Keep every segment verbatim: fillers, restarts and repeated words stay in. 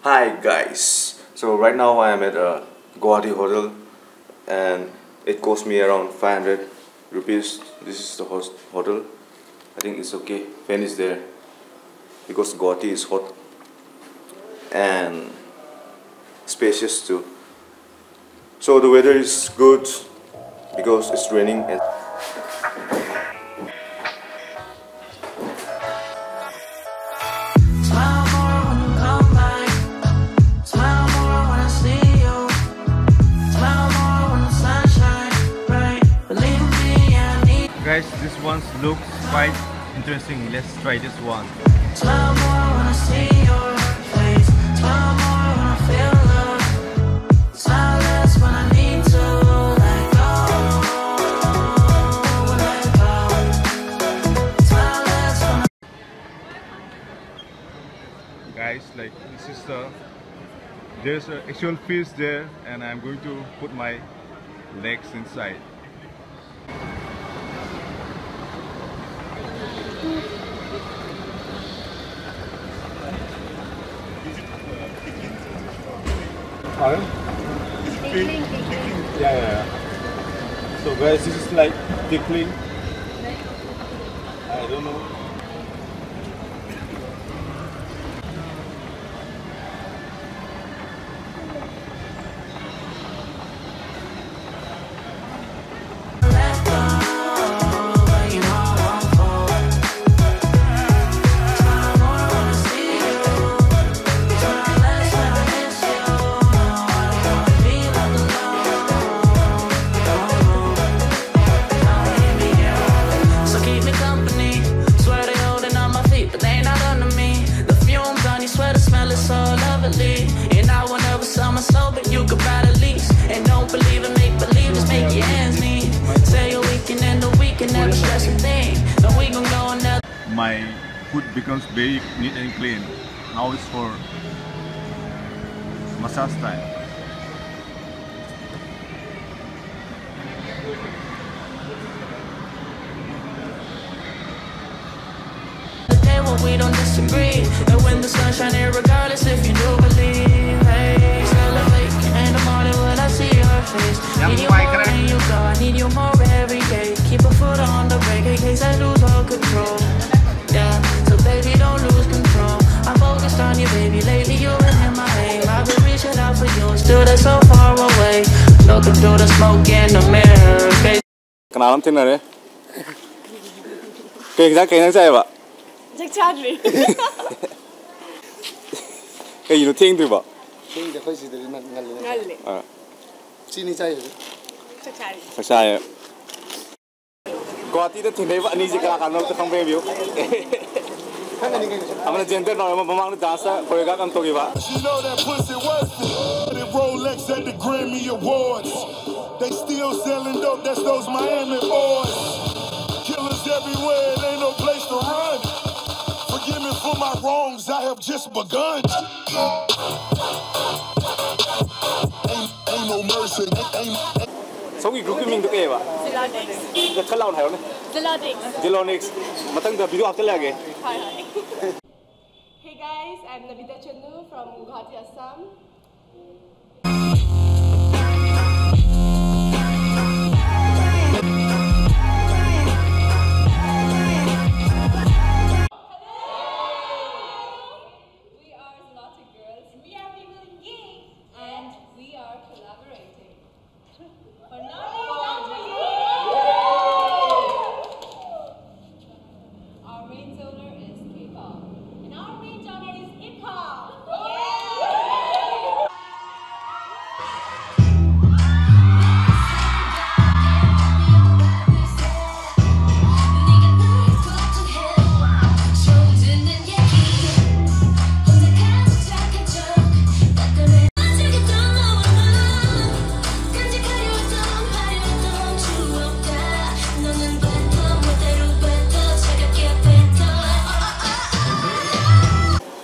Hi guys, so right now I am at a Guwahati hotel and it cost me around five hundred rupees. This is the host hotel. I think it's okay. Fan is there because Guwahati is hot and spacious too. So the weather is good because it's raining and Guys, this one looks quite interesting. Let's try this one. Guys, like, this is the, there's an actual fish there, and I'm going to put my legs inside. Pardon? Yeah, yeah, yeah. So guys, this is like tickling. I don't know. My foot becomes very neat and clean. Now it's for massage time. The day when we don't disagree, and when the sun's shining, regardless if you do believe. You, baby, lately you been in my aim. I've been reaching out for you, still that's so far away. Looking through the smoke in the mirror, baby. ꯀꯅꯥꯅꯣꯝ ꯊꯦꯡꯅꯔꯦ꯫ ꯀꯩ ꯏꯟꯖꯥꯡ, ꯀꯩ ꯏꯟꯖꯥꯡ ꯆꯥꯏꯌꯦꯕ? ꯆꯥꯛ ꯆꯥꯗ꯭ꯔꯤ꯫ ꯀꯩꯒꯤꯅꯣ ꯊꯦꯡꯗ꯭ꯔꯤꯕꯣ? ꯊꯦꯡꯗꯦ, ꯑꯩꯈꯣꯏ ꯁꯤꯗꯗꯤ ꯉꯟ-, ꯉꯜꯂꯤ꯫ ꯉꯜꯂꯤ꯫ ꯑꯥ꯫ ꯆꯤꯅꯤ ꯆꯥꯏ ꯍꯧꯖꯤꯛ꯫ ꯆꯥꯛ ꯆꯥꯔꯤ꯫ ꯆꯥꯛ ꯆꯥꯏꯌꯦ꯫ ꯒꯨꯋꯥꯍꯥꯇꯤꯗ ꯊꯦꯡꯅꯩꯕ ꯑꯅꯤꯁꯦ ꯀꯅꯥ ꯀꯅꯥꯅꯣ ꯑꯝꯇ ꯈꯪꯕ ꯌꯦꯡꯕꯤꯌꯨ꯫ ꯈꯪꯒꯅꯤ ꯀꯩꯅꯣ꯫ ꯑꯃꯅ ꯖꯦꯟꯗꯔ ꯅꯥꯎꯔꯦꯝꯕꯝ, ꯃꯃꯥꯡꯗ ꯗꯥꯟꯁꯇ ꯀꯣꯔꯤꯌꯣꯒ꯭ꯔꯥꯐ ꯌꯥꯝ ꯇꯧꯈꯤꯕ꯫ She know that pussy worth it. Rolex at the Grammy Awards. They still selling dope, that's those Miami boys. Killers everywhere, it ain't no place to run. Forgive me for my wrongs, I have just begun. Ain't, ain't no mercy, ain't, ain't ꯁꯣꯝꯒꯤ ꯒ꯭ꯔꯨꯞꯀꯤ ꯃꯤꯡꯗꯣ ꯀꯩꯑꯕ? ꯈꯔ ꯂꯥꯎꯅ ꯍꯥꯏꯔꯣꯅꯦ꯫ Zilonix. Zilonix꯫ ꯃꯊꯪꯗ video ꯍꯥꯞꯆꯤꯜꯂꯛꯑꯒꯦ꯫ ꯍꯣꯏ, ꯍꯣꯏ꯫ Hey guys, I'm Nabita Channu from Guwahati, Assam. We are Zilonix girls. We are Mingling Geek. And we are collaborating. But not only that, our main genre is K-pop. And our main genre is hip-hop.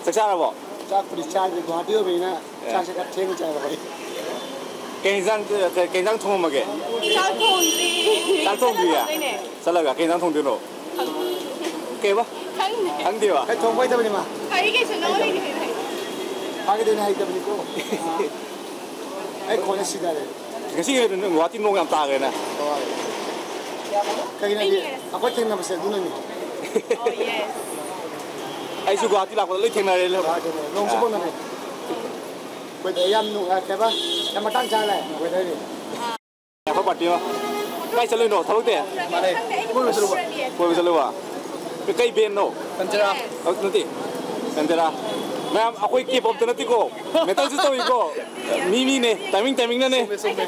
ꯆꯥꯛ ꯆꯥꯔꯕꯣ? ꯆꯥꯛꯄꯨꯗꯤ ꯆꯥꯗ꯭ꯔꯤ, ꯒꯨꯋꯥꯍꯥꯇꯤ ꯑꯣꯏꯕꯅꯤꯅ ꯑꯦ꯫ ꯆꯥꯛꯁꯦ ꯈꯔ ꯊꯦꯡꯅ ꯆꯥꯏꯌꯦꯕ ꯑꯩꯈꯣꯏ꯫ ꯀꯩ ꯏꯟꯖꯥꯡ, ꯀꯩ, ꯀꯩ ꯏꯟꯖꯥꯡ ꯊꯣꯡꯉꯝꯃꯒꯦ? ꯆꯥꯛ ꯊꯣꯡꯗ꯭ꯔꯤ꯫ ꯆꯥꯛ ꯊꯣꯡꯗ꯭ꯔꯤꯌꯦ? ꯆꯠꯂꯒ ꯊꯣꯡꯗꯣꯏꯅꯦ꯫ ꯆꯠꯂꯒ ꯀꯩ ꯏꯟꯖꯥꯡ ꯊꯣꯡꯗꯣꯏꯅꯣ? ꯈꯪꯗꯦ꯫ ꯀꯩꯕ? ꯈꯪꯗꯦ꯫ ꯈꯪꯗꯦꯕ? ꯑꯩ ꯊꯣꯡꯕ ꯍꯩꯇꯕꯅꯤ ꯃꯥ꯫ ꯍꯩ ꯀꯩꯁꯨ ꯅꯪ ꯍꯩꯇꯕꯅꯤ꯫ ꯍꯩꯇꯦ꯫ ꯐꯥꯒꯤꯗꯩꯅꯦ, ꯍꯩꯇꯕꯅꯤꯀꯣ꯫ ꯑꯩ ꯈꯣꯟꯅ ꯁꯤꯗꯔꯦ꯫ ꯉꯁꯤ ꯅꯣꯡ ꯌꯥꯝ ꯇꯥꯈ꯭ꯔꯦꯅꯦ꯫ ꯍꯣꯏ꯫ ꯀꯩꯒꯤꯅꯣꯗꯤ ꯑꯩꯈꯣꯏ ꯊꯦꯡꯅꯕꯁꯦ ꯑꯗꯨꯅꯅꯤ꯫ Oh, yes. ꯑꯩꯁꯨ ꯒꯨꯍꯥꯇꯤ ꯂꯥꯛꯄꯗ ꯂꯣꯏ ꯊꯦꯡꯅꯔꯦ꯫ ꯅꯣꯡ ꯆꯨꯕ ꯅꯨꯃꯤꯠ꯫ ꯑꯩꯈꯣꯏꯗ ꯌꯥꯝ ꯅꯨꯡꯉꯥꯏ, ꯀꯩꯕ? ꯌꯥꯝ ꯃꯇꯥꯡ ꯆꯥꯅ ꯂꯥꯛꯑꯦ꯫ ꯑꯩꯈꯣꯏꯗ ꯍꯥꯏꯗꯤ꯫ ꯑꯩꯈꯣꯏ ꯄꯥꯔꯇꯤ ꯑꯃ꯫ ꯀꯥꯏ ꯆꯠꯂꯨꯏꯅꯣ? ꯊꯕꯛꯇꯤ? ꯀꯣꯏꯕ ꯆꯠꯂꯨꯕ꯫ ꯀꯣꯏꯕ ꯆꯠꯂꯨꯕ? ꯀꯩ ꯕꯦꯟꯅꯣ? ꯀꯟꯖꯔꯥ꯫ ꯑ, ꯅꯠꯇꯦ꯫ ꯀꯟꯖꯔꯥ꯫ ꯃꯌꯥꯝ, ꯑꯩꯈꯣꯏ ꯀꯦ ꯄꯣꯞꯇ ꯅꯠꯇꯦꯀꯣ꯫ ꯃꯦꯇꯜꯁꯨ ꯇꯧꯏꯀꯣ꯫ ꯃꯤ ꯃꯤꯅꯦ꯫ ꯇꯥꯏꯃꯤꯡ ꯇꯥꯏꯃꯤꯡꯅꯅꯦ꯫ ꯆꯨꯝꯃꯦ,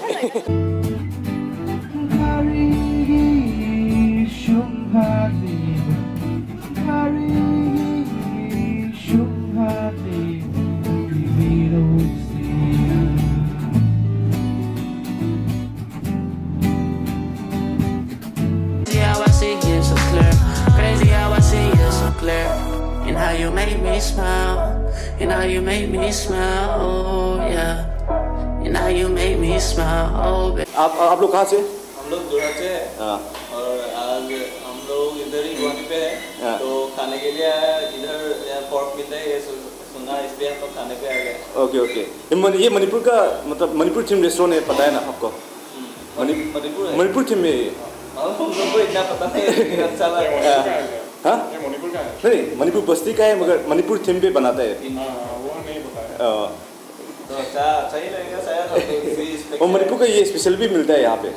ꯆꯨꯝꯃꯦ꯫ Crazy how I see you so clear. Crazy how I see you so clear. And how you make me smile. And how you make me smile. Oh, yeah. And how you make me smile. Oh, baby. आप आप लोग कहाँ से? हम लोग जोरहाट से हैं। हाँ। और आज हम लोग इधर ही गुवाहाटी पे हैं। हाँ। तो खाने के लिए आया, इधर यहाँ pork मिलता है, ये सु-, सुना, इसलिए हम लोग खाने पे आ गए। Okay, okay. ये मन-, ये मणिपुर का, मतलब, मणिपुर थीम रेस्टोरेंट है, पता है ना आपको? हम्म। मणि-, मणिपुर है? मणिपुर थीम है ये। हम लोग को इतना पता नहीं है, लेकिन अच्छा लगा। हाँ। हाँ? ये मणिपुर का है? नहीं, मणिपुर बस्ती का है, मगर मणिपुर थीम पे बनाता है। हाँ, वो नहीं पता है। हाँ। तो अच्छा, अच्छा ही लगेगा शायद, हम लोग इसी expect और मणिपुर का ये स्पेशल भी मिलता है यहाँ पे,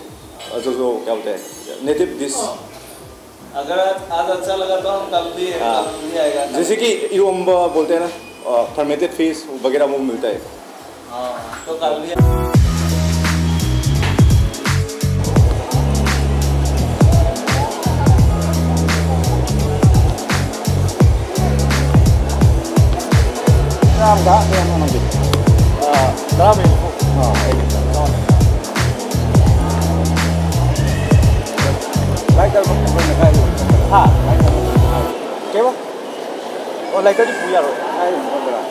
जो, जो क्या बोलते हैं, नेटिव डिश। अगर आज, आज अच्छा लगा तो हम कल भी, हाँ। कल भी आएगा। जैसे कि इरोम्बा बोलते हैं ना, फर्मेंटेड फिश वगैरह वो मिलता है। हाँ, तो कल भी। ꯇꯔꯥꯃꯉꯥ ꯀꯌꯥꯅꯣ ꯅꯪꯒꯤ? ꯑꯥ, ꯇꯔꯥꯃꯔꯤ꯫ ꯑꯥ, ꯑꯩꯒꯤ ꯇꯔꯥꯃꯉꯥ꯫ ꯂꯥꯏꯠ ꯀꯔꯝꯕ ꯀꯝꯄꯅꯤꯅ ꯀꯥꯏꯗ? ꯍꯥ? ꯂꯥꯏꯠ ꯀꯔꯝꯕ ꯀꯝꯄꯅꯤꯅ ꯀꯥꯏꯗ? ꯀꯩꯕ? ꯑꯣ, ꯂꯥꯏꯇꯔꯗꯤ ꯄꯨ ꯌꯥꯔꯣꯏ꯫ ꯀꯥꯏꯗ ꯄꯨ ꯌꯥꯔꯣꯏ?